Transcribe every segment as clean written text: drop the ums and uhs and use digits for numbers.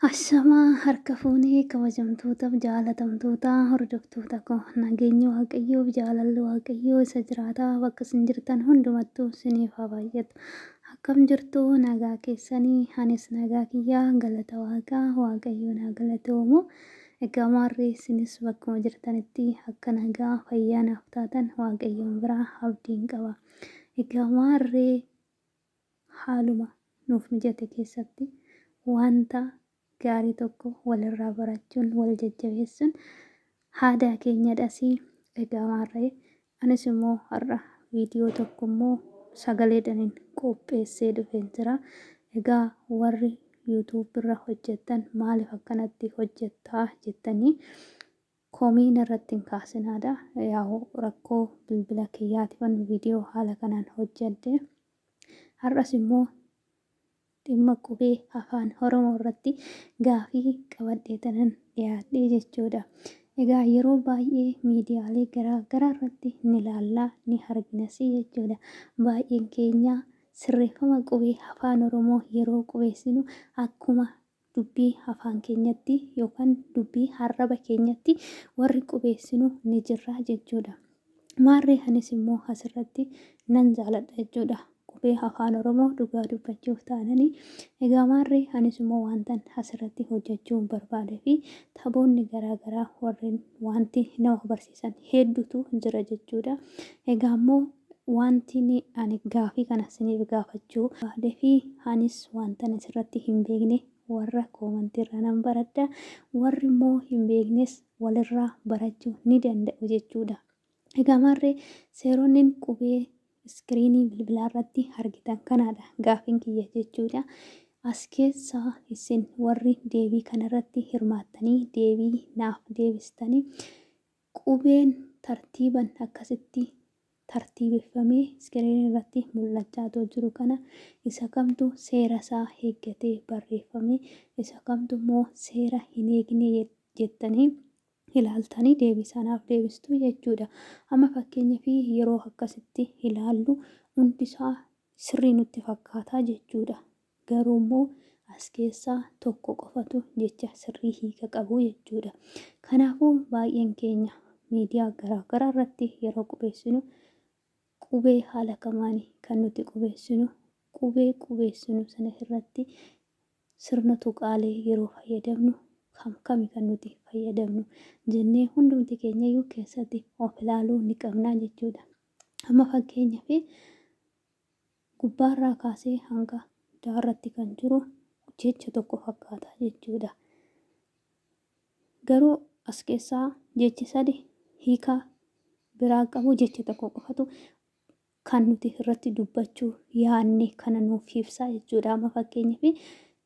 Ashamaa harka fuunee kabajamtootaaf jaalatamtoota hordoftoota koo, nageenyi Waaqayyoof jaalalli Waaqayyoo isa jiraataa bakka isin jirtan hundumattuu isiniif haa baay'atu. Akkam jirtu, nagaa keessanii? Anis nagaa kiyyaa, galata Waaqaa, Waaqayyoon haa galatoomu. Egaa maarree isinis bakkuma jirtanitti akka nagaa fayyaa naaf taatan Waaqayyoon biraa abdiin qaba. Egaa maarree haaluma nuuf mijate keessatti wanta gaarii tokko walirraa barachuun wal jajjabeessuun aadaa keenyadhas. Egaa maarree anis immoo har'a viidiyoo tokko immoo sagaleedhaan qopheessee dhufeen jira. Egaa warri YouTube irra hojjettan maaliif akkanatti hojjettaa jettanii komii irratti hin kaasinaadha. Yaa'u rakkoo bilbila kiyyaatifan viidiyoo haala kanaan hojjedhe. Har'as immoo dhimma qubee afaan Oromoo irratti gaafii qabadhee tanan dhiyaadhe jechuudha. Egaa yeroo baay'ee miidiyaalee garaa garaa irratti ni ilaallaa, ni arginas jechuudha. Baay'een keenya sirreeffama qubee afaan Oromoo yeroo qubeessinu akkuma dubbii afaan keenyatti yookaan dubbii arraba keenyatti warri qubeessinu ni jirra jechuudha. Maarree anis immoo asirratti nan jaaladha jechuudha. Qubee afaan Oromoo dhugaa dubbachuuf taananii. Egaa maarree anis immoo wantan asirratti hojjechuu barbaadee fi taphoonni garaa garaa warreen wanti nama barsiisan hedduutu jira jechuudha. Egaa immoo wanti ani gaafii kana isiniif gaafachuu barbaadee fi anis wantan asirratti hin beekne warra koomantiirra nan baradha. Warri immoo hin beeknes walirraa barachuu ni danda'u jechuudha. Egaa maarree seeronni qubee iskiriinii bilbilaa irratti argitan kanaadha gaafiin kiyya jechuudha. As keessaa isin warri deebii kanarratti hirmaattanii deebii naaf deebistanii, qubeen tartiiban akkasitti tartiibeffamee iskiriinii irratti mul'achaa jiru kana isa kamtu seera isaa eeggatee barreeffame, isa kamtu immoo seera hin eegne jettanii ilaaltanii deebii sanaaf deebistuu jechuudha. Amma fakkeenyaaf yeroo akkasitti ilaallu hundisaa sirrii nutti fakkaataa jechuudha. Garuu immoo as keessaa tokko qofatu jecha sirrii hiika qabu jechuudha. Kanaafuu baay'een keenya miidiyaa garaa garaa irratti yeroo qubeessinu qubee haala kamaanii kan nuti qubeessinu, qubee qubeessinu sana irratti sirna tuqaalee yeroo fayyadamnu kam kami kan nuti fayyadamnu jennee hundumti keenya iyyuu keessatti of ilaaluu ni qabna jechuudha. Amma fakkeenyaaf gubbaarraa kaasee hanga daarratti kan jiru jecha tokko fakkaata jechuudha. Garuu as keessaa jechi sadi hiika biraa qabu, jecha tokko qofatu kan nuti irratti dubbachuu yaadne kana nuuf ibsaa jechuudha. Amma fakkeenyaaf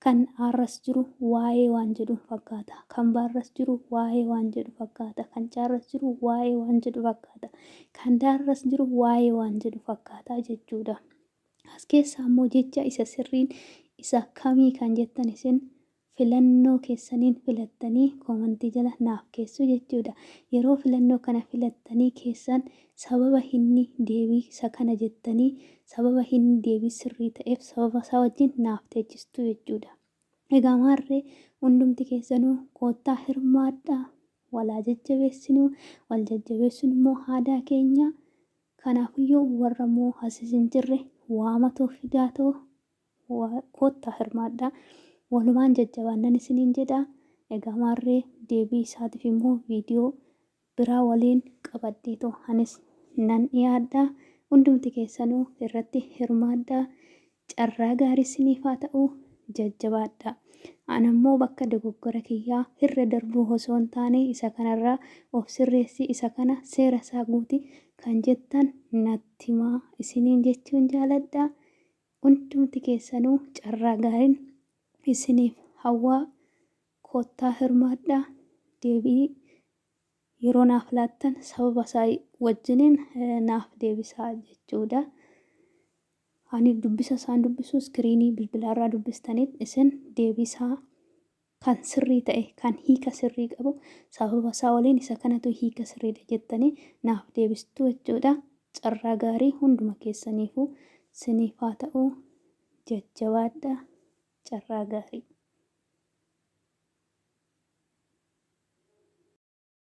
kan aarras jiru waa'ee waan jedhu fakkaata. Kan baarras jiru waa'ee waan jedhu fakkaata. Kan caarras jiru waa'ee waan jedhu fakkaata. Kan daarras jiru waa'ee waan jedhu fakkaata jechuudha. As keessaa immoo jecha isa sirriin isa kamii kan jettan isin filannoo keessaniin filattanii koomantii jala naaf keessu jechuudha. Yeroo filannoo kana filattanii keessan sababa inni deebii isa kana jettanii, sababa inni deebii sirrii ta'eef sababa isaa wajjin naaf teechistu jechuudha. Egaa maarree hundumti keessanuu koottaa hirmaadhaa, walaa jajjabeessinuu, wal jajjabeessuun immoo aadaa keenya. Kanaafiyyuu warra immoo asis hin jirre waamatoo fidaatoo koottaa hirmaadhaa. Walumaan jajjabaannan isiniin jedha. Egaa maarree deebii isaatiif immoo viidiyoo biraa waliin qabadheetoo anis nan dhiyaadha. Hundumti keessanuu irratti hirmaadhaa. Carraa gaarii isiniif haa ta'u, jajjabaadhaa. Ana immoo bakka dogoggora kiyyaa irra darbuu osoo hin taane isa kanarraa of sirreessi, isa kana seera isaa guuti kan jettan natti himaa isiniin jechuun jaaladha. Hundumti keessanuu carraa gaariin isiniif hawwaa, koottaa hirmaadhaa. Deebii yeroo naaf laattan sababa isaa wajjiniin naaf deebisaa jechuudha. Ani dubbisa isaan dubbisu iskiriinii bilbilaarraa dubbistaniit isin deebisaa kan sirrii ta'e, kan hiika sirrii qabu, sababa isaa waliin isa kanatu hiika sirriidha jettanii naaf deebistuu jechuudha. Carraa gaarii hunduma keessaniifuu siniif haa ta'u, jajjabaadhaa, carraa gaarii.